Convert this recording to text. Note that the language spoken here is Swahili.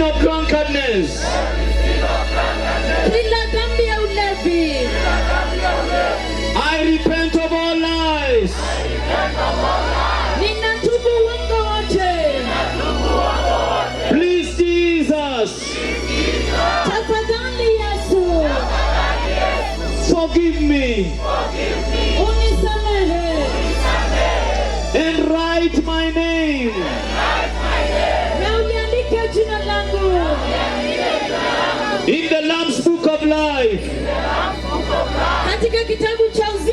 sin of drunkenness, Kila dhambi ya ulevi. I repent of all lies. Ninatubu uongo wote. Please, Jesus, Tafadhali Yesu, forgive me unisamehe and write my name na uliandike jina langu in the Lamb's Book of Life. Katika kitabu cha uzima.